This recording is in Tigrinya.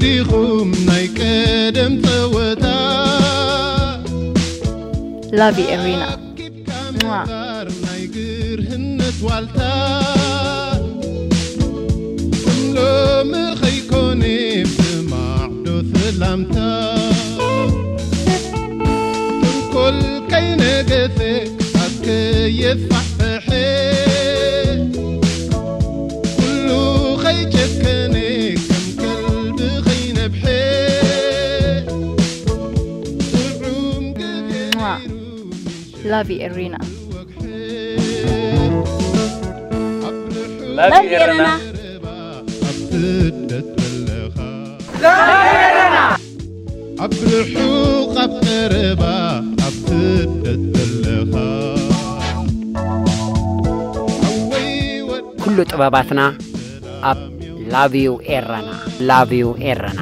ዲኹም ናይ ቀደም ጸወታ ላቪ ኤሪና ኣኪብካ ምሕዳር ናይ ግርህነት ዋልታ፣ ከም ሎሚ ኸይኮነ ብማዕዶ ሰላምታ፣ ተንኮል ከይነገሰ ኣብ ከየፋሕፈሐ፣ ኩሉ ኸይጨከነ ከም ከልቢ ኸይነብሐ፣ ጥዑም ግዜ ላቪ ኤሪና ላቪ ኤረና ኣብ ስደት ዘለኻ ኣብ ርሑቕ ኣብ ቀረባ ኣብ ስደት ዘለኻ ሓወይ ወድ ኩሉ ጥበባትና ኣብ ላቪው ኤረና። ላቪው ኤረና።